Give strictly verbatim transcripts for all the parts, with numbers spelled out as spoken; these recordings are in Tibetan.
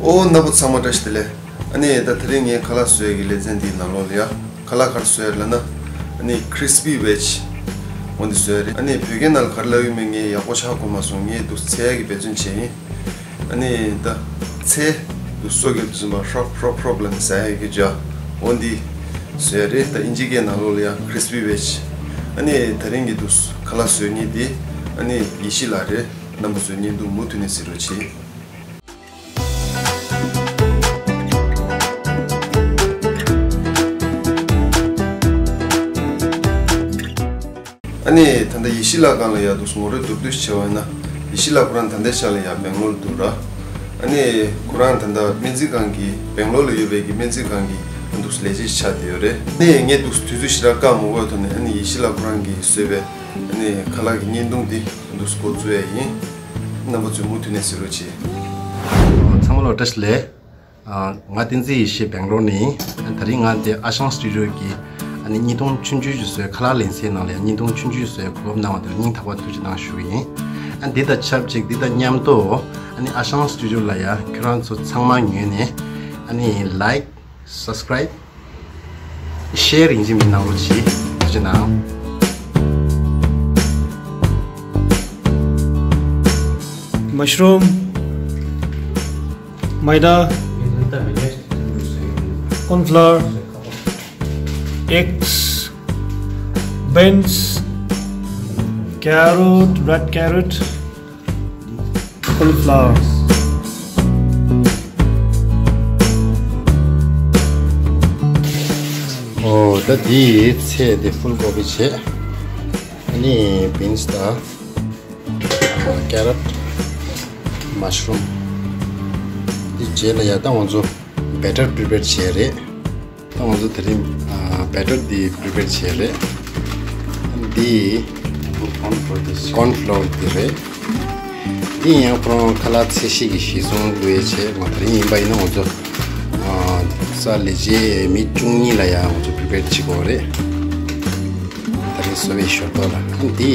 ཨོ་རྣམ་པ་ཚང་མ་བཀྲ་ཤིས་བདེ་ལེགས། ཨ་ནི་ད་དེ་རིང་ངས་ཁ་ལག་བཟོ་ཡས་ཀྱི་ལེ་ཚན་འདིའི་ནང་ལོགས་ལ་ཡ། ཁ་ལག་ག་རེ་བཟོ་ཡས་ལབ་ན། ཨ་ནི་crispy veg འོ་འདི་བཟོ་ཡས་རེད། ཨ་ནི་བོད་སྐད་ནང་ལ་ག་རེ་ལབ་ཡོད་མེད་ངས་ཡག་པོ་ཧ་གོ་མ་སོང་། ངས་འདུག་འཚོལ་ཡས་ཀྱི་འབད་བརྩོན་བྱས་ཡིན། ཨ་ནི་ད་ཚལ་འདུག་སོ་རྒྱབ་ཏུ་ཟིན་པ་ཧྲོབ་ཧྲོབ་ཧྲོབ་ལབ་ནས་ཟ་ཡས་ཀྱི་ཇ་འོ་འདི་བཟོ་ཡས་རེད། ད་དབྱིན་ཇི་སྐད་ནང་ལོགས་ལ་ཡ་crispy veg། ཨ་ནི་ད་རིང་གི་འདུག་ཁ་ལག་བཟོ་མཁན་འདི་ཨ་ནི་ཡེ་ཤེས་ལགས་རེད། རྣམ་པ་ཚོས་བརྙན་ཐུང་མུ་མཐུད་ནས་གཟིགས་རོགས་གྱིས། ཨ་ནི་ད་ལྟ་ཡེ་ཤེས་ལགས་སྒང་ལ་ཡ་འདུག་ངོ་སྤྲོད་མདོར་བསྡུས་ཤིག་བྱས་པ་ཡིན་ན། ཡེ་ཤེས་ལགས་ཁོ་རང་ད་ལྟའི་ཆ་ལ་ཡ་སྦེང་ལོར་འདུག་ར། ཨ་ནི་ཁོ་རང་ད་ལྟ་སྨན་རྩིས་ཁང་གི་སྦེང་ལོར་ལ་ཡོད་པའི་གི་སྨན་རྩིས་ཁང་གི་འདུག་ལས་བྱེད་ཆགས་བསྡད་ཡོད་རེད། ཨ་ནི་ངས་འདུག་དུས་ཚོད་ཞེ་དྲག་བཀག་མ་དགོས་ཐོག་ནས་ཨ་ནི་ཡེ་ཤེས་ལགས་ཁོ་རང་གིས་བཟོས་པའི་ཨ་ནི་ཁ་ལག་གི་བརྙན་ཐུང་འདི་འདུག་འགོ་བཙུགས་ཡས་ཡིན། རྣམ་པ་ཚོས་མུ་མཐུད་ནས་གཟིགས་རོགས་གྱིས། ཚང་མ་ལ་བཀྲ་ཤིས་བདེ་ལེགས། ཨ། ང་བསྟན་འཛིན་ཡེ་ཤེས་སྦེང་ལོར་ནས། ཨ། ད་རིང་ང་འདི་ཨ་ཞང་སི་ཊུ་ཌི་ཡོ་གི་ཨ་ནི་བརྙན་ཐུང་ཆུང་ཆུང་ཞིག་བཟོས། ཁ་ལག་ལེ་ཚན་ནང་ལ་ཡང་བརྙན་ཐུང་ཆུང་ཆུང་ཞིག་བཟོས། གོ་སྐབས་གནང་བ་དེར་སྙིང་ཐག་པ་ཐུགས་རྗེ་གནང་ཞུ་གི་ཡིན། ཨ། འདི་དང་ཆབས་ཅིག་འདི་དང་མཉམ་དུ་ཨ་ནི་ཨ་ཞང་སི་ཊུ་ཌི་ཡོ་ལ་ཡང་ཁྱོད་རང་ཚོ་ཚང་མ་ངོས་ནས་ཨ་ནི་like, subscribe, share ཡིན་གཅིག་མིན་གཅིག་གནང་རོགས་གྱིས། ཐུགས་རྗེ་གནང་། Mushroom, maida, corn flour, eggs, beans, carrot, red carrot, cauliflower. ཨོ། ད་འདི་ཚལ་འདི་ཕུལ་ཀོ་པི་བྱས། ཨ་ནི་བིན་སི་དང་། ཨ། ཀེ་རོཊ། མ་ཤ་རུམ། འདི་རྗེས་ལ་ཡ་ད་ང་ཚོ་བེ་ཊར་པི་རི་པེར་བྱས་རེད། ད་ང་ཚོ་དེ་རིང་ཨ་བེ་ཊར་འདི་པི་རི་པེར་བྱས་རེད། འདི་ཀོན་ཕ་ལོར་དེ་ཀོན་ཕ་ལོར་འདི་རེད། འདི་ཡང་ཁོ་རང་ཁ་ལག་ཚད་གཞི་གི་གཞི་བཟུང་བླུགས་ཡས་བྱས། ང་དེ་རིང་ཡིན་པ་ཡིན་ན་ང་ཚོ་ཨ་ས་ལས་བྱེད་མི་བཅུ་གཉིས་ལ་ཡང་ང་ཚོ་པི་རི་པེར་བྱེད་དགོས་རེད། ད་རེས་བཟོ་བའི་ཞོར་ཐོག་ལ། འདི་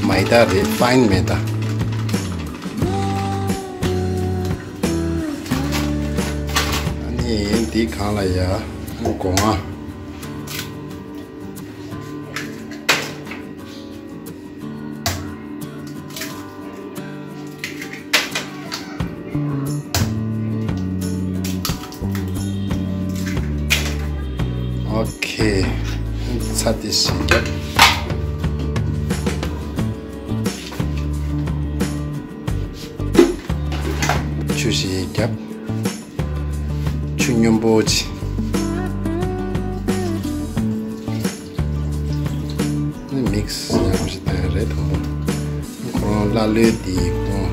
མའི་ད་རེད། ཕ་ཡིན་མའི་ད། ཨ་ནི་འདི་སྒང་ལ་ཡ་སྒོ་ང་། ཨོ་ཁེ། ཚྭ་ཏོག་ཙམ་བརྒྱབ། ཆུ་ཞིག་བརྒྱབ། ཆུ་སྙོམས་པོ་ཅིག། ཨ་ནི་མིག་སི་ཡག་པོ་ཞིག་བཏང་ཡ་རེད། དང་པོ་ཁོ་རང་ཀླ་ཀློའི་དེ་ཁོ་རང་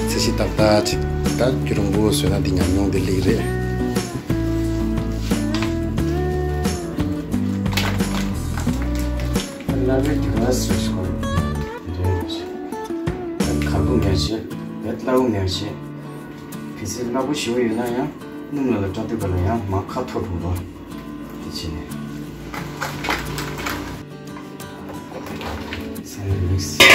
ཚད་གཞི་ཏག་ཏག་ཅིག། ད་རྒྱུན་རིང་པོ་བཟོས་ན་དེ་ཉམས་མྱོང་དེ་སླེབས་རེད། ཀླ་ཀློའི་དེ་ག་བཟོས་ཤིག་གོ་རེད། གར་འདུག་ཉར་བྱེད། ཡ་སླ་བོ་ཉར་བྱེད། གལ་སྲིད་སླ་པོ་ཞེ་པོ་ཡོད་ན་ཡང་སྣུམ་ལ་ལ་སྐྲག་དུས་ག་ལ་ཡང་མར་ཁ་འཐོར་འགྲོ་བ། དེ་བྱས་ནས་ས་ནས་མིག་སི།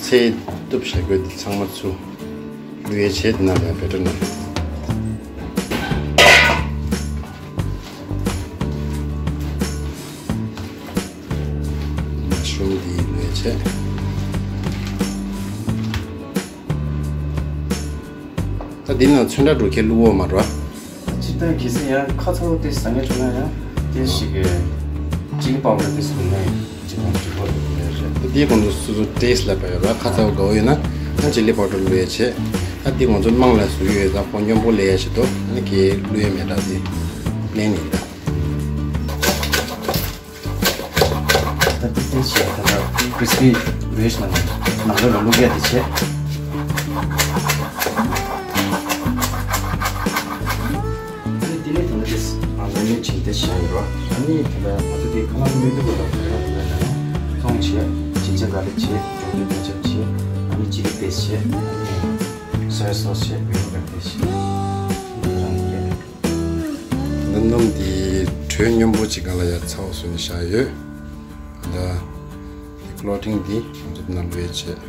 ཚལ་གཏུབ་བྱ་རྒྱུ་དེ་ཚང་མ་ཚུར་བླུགས་ཡས་བྱས། དེ་ནང་ལ་བེ་ཊར་ནང་། མ་ཤ་རུམ་འདི་བླུགས་བྱས། ད་འདི་ནང་ཚོན་ཁྲ་འདྲ་ཁྱེར་བླུགས་འོ་མ་རོ། སྤྱིར་བཏང་གལ་སྲིད་ཡང་ཁ་ཚ་བོ་དེ་ཟ་མཁན་བྱུང་ན་ཡང་དེ་ཞིག་གི་ཅི་ལི་པའོ་ཌར་དེ་ཟ་ན་ཡང་ཅི་ལི་པའོ་ཌར་བླུགས་ཡས་རེད། ད་འདི་ཁོང་ཚོ་སོ་སོ་ཊེ་སི་ཊི་ལ་བལྟས་ཡོད་ར། ཁ་ཚ་བོ་དགའ་བོ་ཡོད་ན་ཡང་ཅི་ལི་པའོ་ཌར་བླུགས་ཡས་བྱས། ད་འདི་ང་ཚོ་དམངས་ལ་བཟོ་ཡོད་ཙང་ཁོང་སྙོམས་པོ་སླེབས་ཡས་ཆེད་དུ་ཨ་ནི་ཁྱེར་བླུགས་ཡས་མེད་ད། དེ་ལེན་ནི་ད། ད་ཏིག་ཏིག་བྱས། ད་ད་crispy veg ནང་ནང་ལོགས་ལ་བླུགས་ཡ་དེ་བྱས། ཨ་ནི་དེ་ནས་ད་ལྟ་དེ་ང་ཚོ་མི་བྱིན་དེ་བྱས་ཡོད་རོ། ཨ་ནི་ད་ལྟ་ང་ཚོ་དེ་ཁ་ལག་མི་འདུག་ག་ལ་ཁ་ལག་ལ་ཚོང་བྱས། བྱིན་ཆ་ག་རེ་བྱས། ཅོག་ཙེ་ཀེ་ཅབ་བྱས། ཨ་ནི་ཅི་ལི་པེ་སི་བྱས། ཨ་ནི་སོ་ཡ་སོ་སི་བྱས། བི་ནི་གར་དེ་བྱས། ཨ་ནི་རང་གི་ད་སྣུམ་འདི་དྲོད་སྙོམས་པོ་ཅིག་སྒང་ལ་ཡར་ཚ་བོ་བཟོས་ནས་བཞག་ཡོད། ད་འདི་ཀོ་ཊིང་འདི་ང་ཚོ་ནང་བླུགས་བྱས།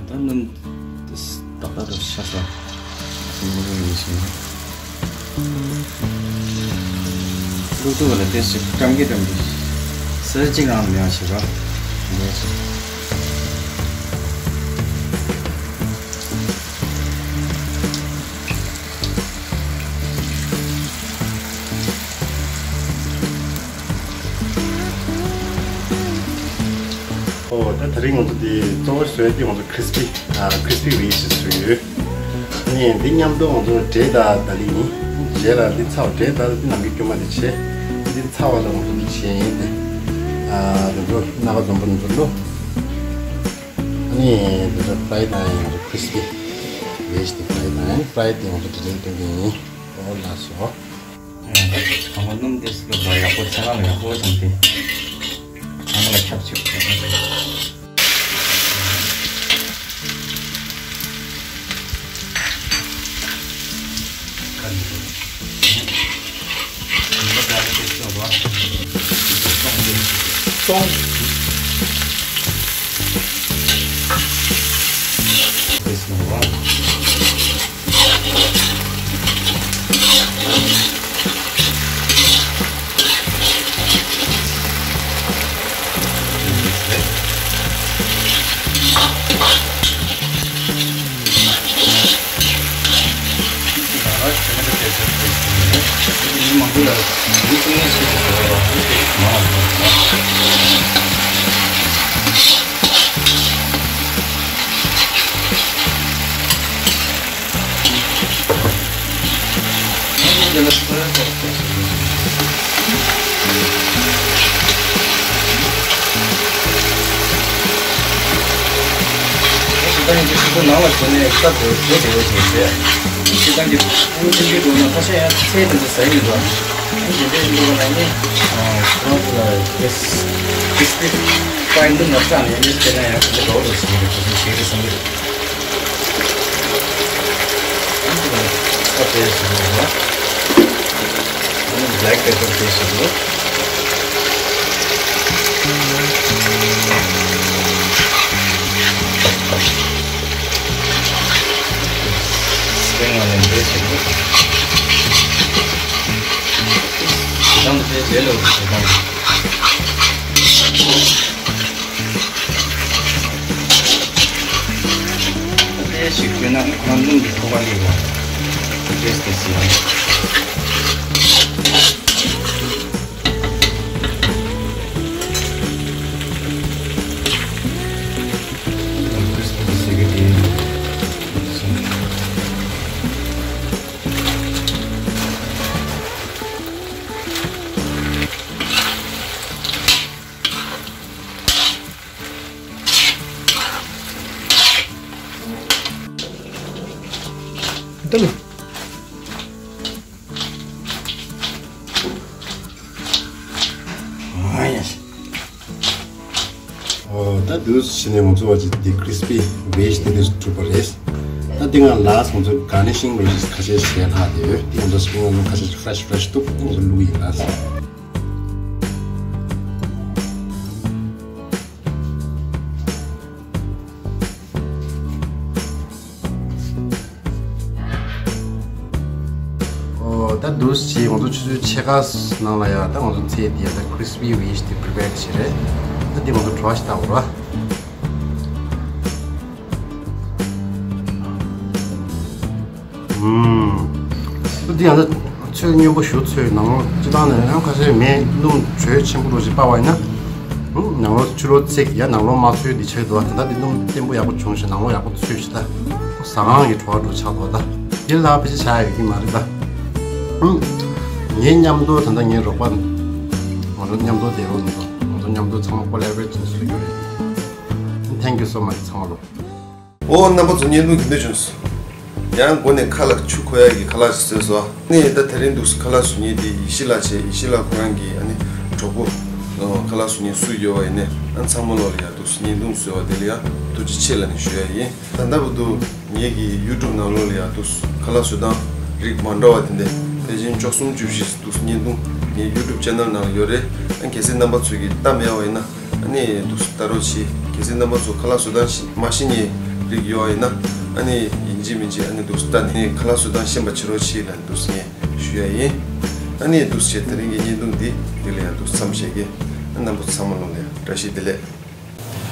ད་སྣུམ། ཏག་ཏག་ཏུ་ཤ་ཟ། ལུག་ཏུ་བ་ལ་ཏེ་ཞིག་སྐམ་གི་སྐམ་གི་ཟེར་གཅིག་རང་ལ་ཡང་བྱེད་པ། འདི་ཞིག་ཨོ་ད་དེ་རིང་ང་ཚོ་དེ་གཙོ་བོ་བཟོས་དེ་ང་ཚོ་ཁྲིས་པི་ཨ་ཁྲིས་པི་ཝེཇ་ཞིག་བཟོས་ཡོད། ཨ་ནི་འདི་མཉམ་དུ་ང་ཚོ་འབྲས་དང་ད་ལི་ཡིན། རྗེས་ལ་འདི་ཚ་བ་འབྲས་དང་འདི་ནམ་རྒྱུན་སྐྱོ་མ་དེ་བྱས། འདི་ཚ་བ་ལ་ང་ཚོ་འདི་བྱས་ཡིན་ཏེ། ཨ་འདི་ཚོ་སྣ་ཁ་འཛོམས་པོ་འདི་ཚོ་བླུགས། ཨ་ནི་འདི་ཚོ་ཕ་རའི་བཏང་ཡིན། ང་ཚོ་ཁྲིས་པི་ཝེཇ་དེ་ཕ་རའི་བཏང་ཡིན། ཕ་རའི་དེ་ང་ཚོ་དེ་རིང་སྟོན་གྱི་ཡིན། ཨོ་ལགས་སོ། ཨ་མ་སྣུམ་དེ་སློབ་ལ་ཡག་པོ་ཚ་ཁང་ལ་ཡག་པོ་བྱུང་སྟེ། ཨ་མ་ལ་ཁྱབ་ཆུ། ད་ཡིན་གྱི་ཤིང་ཏོག་ནང་ལ་བྱས་ནས་སྟབས་བདེ་བོ་བྱེད་བདེ་བོ་ཞིག་རེད། ཤིང་ཏོག་གི་ཨུ་ཅིག་གི་འདུག་ན་ཁ་ཤས་ཡང་ཚལ་དེ་ཚོ་ཟ་ཡི་མི་འདུག་ཨ་ནི་དེ་འདྲའི་འདུག་ན་ནི་ཁོ་རང་ཚོ་ལ་ཏེས་ཏེས་ཏེས་པའི་འདུག་ན་ཙང་ནས་ནི་དེ་ན་ཡང་ཁ་ཤས་འགྲོ་འགྲོ་བྱེད་ཀྱི་རེད། ཁོ་ཚོ་བྱེད་ཀྱི་རེད་བསམ་གྱི་རེད། ཨ་ནི་དེ་ལ་ཁ་ཏེ་ཞིག་འདུག་ན། Black pepper paste འདུག Spring onion paste འདུག་ཞེ་སྡང་དེ་ལས་ལོ་ཞེ་སྡང་། ཨ་ཏེ་ཞིག་བསྐོལ་ན་ཁོ་རང་སྣུམ་གྱི་ཁོག་པ་སླེབས་པ། ཏེས་ཏེས་ཡང་། ཨོ་ད་འདུག་སེ་བྱས་ནས་ང་ཚོ་བ་ཅིག་འདི་ཁྲིས་པི་ཝེཇ་དེ་འདྲ་གྲུབ་པ་རེད། ད་འདི་ང་ལ་ང་ཚོ་གར་ནི་ཤིང་ལོ་ཞིག་ཁ་ཤས་བྱས་ལྷག་དེ་ཡོད། དེ་ང་ཚོ་སྤྲིང་ངོ་ཁ་ཤས་ཀྱི་ཕ་རེཤ་ཕ་རེཤ་འདུག་ང་ཚོ་བླུགས་ཡིན་ལ། ཨོ་ད་འདུག་སེ་བྱས་ང་ཚོ་ཆུ་ཚོད་ཕྱེད་ཀ་ནང་ལ་ཡ་ད་ང་ཚོ་ཚལ་འདི་ཡ་ད་ཁྲིས་པི་ཝེཇ་དེ་པི་རི་པེར་བྱས་རེད། ད་འདི་ང་ཚོ་བྲོ་བ་ཞིག་བཏང་དགོས་ར། ཨུམ། འདི་ཡང་ཚོས་སྙོམས་པོ་ཞུ་ཚོས་ནང་ལོགས་སྤྱི་བཏང་ནས་ཡང་ཁ་ཤས་མེ་སྣུམ་དྲོད་ཆེན་པོ་རོ་ཞིག་སྤར་བ་ཡིན་ན། ནང་ལོགས་ཕྱི་ལོགས་བརྩེགས་ཡ་ནང་ལོགས་མ་ཚོས་འདི་ཆགས་འདུག་ད་ལྟ་འདི་སྣུམ་བརྟན་པོ་ཡག་པོ་བྱུང་ཞིང་ནང་ལོགས་ཡག་པོ་ཚོས་ཤིག་ད་ཟ་ཁང་གི་བྲོ་བ་འགྲོ་ཆགས་འདུག་ད་འདི་ལ་ཕལ་ཆེར་བྱ་ཡ་ཡོད་ཀྱི་མ་རེད་ད། ངའི་མཉམ་དུ་ད་ལྟ་ངའི་རོགས་པ་ང་ཚོ་མཉམ་དུ་བསྡད་རོགས་མི་འདུག་ང་ཚོ་མཉམ་དུ་ཚང་མ་ཀོ་ལེ་བོ་རེ་ཊི་བྱས་ནས་བཟོ་རྒྱུ་རེད། Thank you so much ཚང་མ་ལོ། ཨོ་རྣམ་པ་ཚོ་བརྙན་ཐུང་རྒྱུན་འདོན་བྱུང་། ཡང་འགོ་ནས་ཁ་ལ་ཆུ་འཁོར་ཡག་གི་ཁ་ལག་ཞིག་བཟོས་སོང་། ནས་ད་དེ་རིང་འདུག་ཁ་ལག་བཟོ་མཁན་དེ་ཡེ་ཤེས་ལགས་བྱས། ཡེ་ཤེས་ལགས་ཁོ་རང་གི་ཨ་ནི་གྲོགས་པོ་ཁ་ལག་བཟོ་མཁན་སུ་ཡོད་པ་ཡིན་ནས་ཨ་ཚང་མ་ལོ་ལ་ཡ་འདུག་བརྙན་ཐུང་བཟོས་པ་དེ་ལ་ཡ་ཐུགས་རྗེ་ཆེ་ལབ་ནས་ཞུ་ཡ་ཡིན། ད་ལྟ་བར་དུ་ངེད་ཀྱི་ཡུ་ཊུབ་ནང་ལོགས་ལ་ཡ་འདུག་ཁ་ལག་བཟོ་སྟངས་རིགས་མ་འདྲ་བ་དེ་འདྲ་ཕལ་ཆེར་བཅུ་གསུམ་བཅུ་བཞི་འདུག་བརྙན་ཐུང་ངའི་ཡུ་ཊུབ་ཅེ་ནལ་ནང་ལ་ཡོད་རེད། ཨ་གལ་སྲིད་རྣམ་པ་ཚོས་ཀྱིས་ལྟ་མེད་པ་ཡིན་ན། ཨ་ནི་འདུག་ལྟ་རོགས་བྱེད། གལ་སྲིད་རྣམ་པ་ཚོ་ཁ་ལག་བཟོ་སྟངས་ཤི་མ་ཤེས་མཁན་ རིགས་ཡོད་ཡིན་ན། ཨ་ནི་ཡིན་གཅིག་མིན་གཅིག་ཨ་ནི་འདུག་ལྟ་ནས་ཁ་ལག་བཟོ་སྟངས་ཤེས་པ་བྱེད་རོགས་བྱེད་ལབ་འདུག་ངས་ཞུ་ཡ་ཡིན། ཨ་ནི་འདུག་བྱས་དེ་རིང་གི་བརྙན་ཐུང་འདི་འདི་ལ་ཡང་འདུག་མཚམས་བཞག་གི། ཨ་རྣམ་པ་ཚང་མ་ལོ་ལ་ཡང་བཀྲ་ཤིས་བདེ་ལེགས།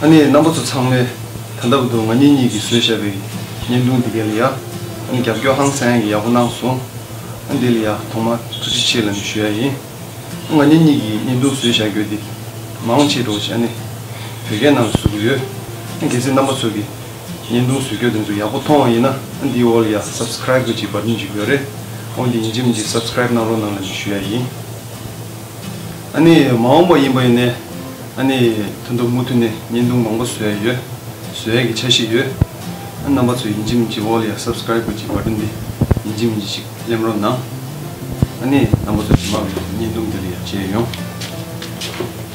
ཨ་ནི་རྣམ་པ་ཚོ་ཚང་མས་ད་ལྟ་བར་དུ་ང་གཉིས་གཉིས་ཀྱིས་བཟོས་བཞག་པའི་བརྙན་ཐུང་འདི་ག་ལ་ཡ། ཨ་ནི་རྒྱབ་སྐྱོར་ཧང་སང་གི་ཡག་པོ་གནང་སོང་། ཨ་འདི་ལ་ཡ་ཐོག་མར་ཐུགས་རྗེ་ཆེ་ལབ་ནས་ཞུ་ཡ་ཡིན། ང་གཉིས་གཉིས་ཀྱིས་བརྙན་ཐུང་བཟོས་བཞག་རྒྱུ་འདི་མང་ཆེ་འགྲོ་བྱས་ནས་བོད་སྐད་ནང་ལ་བཟོ་གི་ཡོད། ཨ་གལ་སྲིད་རྣམ་པ་ཚོ་གིས་བརྙན་ཐུང་བཟོ་རྒྱུ་དེ་ཚོ་ཡག་པོ་མཐོང་བ་ཡིན་ན། ཨ་འདིའི་འོག་ལ་ཡ་སབ་སི་ཀ་རའིབ་གི་ཅིག་བར་ཐུན་ཅིག་ཡོད་རེད། འོ་འདི་ཡིན་གཅིག་མིན་གཅིག་སབ་སི་ཀ་རའིབ་གནང་རོགས་གནང་ལབ་ནས་ཞུ་ཡ་ཡིན། ཨ་ནི་མ་འོངས་པ་ཡིན་པ་ཡིན་ནའི། ཨ་ནི་ད་དུང་མུ་མཐུད་ནས་བརྙན་ཐུང་མང་པོ་བཟོ་ཡ་ཡོད། བཟོ་ཡ་གི་འཆར་གཞི་ཡོད། ཨ་རྣམ་པ་ཚོས་ཡིན་གཅིག་མིན་གཅིག་འོག་ལ་ཡ་སབ་སི་ཀ་རའིབ་གི་ཅིག་བར་ཐུན་འདི་ཡིན་གཅིག་མིན་གཅིག་ཅིག་གླེམ་རོགས་གནང་། ཨ་ནི་རྣམ་པ་ཚོ་རྗེས་མ་བརྙན་ཐུང་འདི་ལ་ཡ་མཇལ་ཡོང་།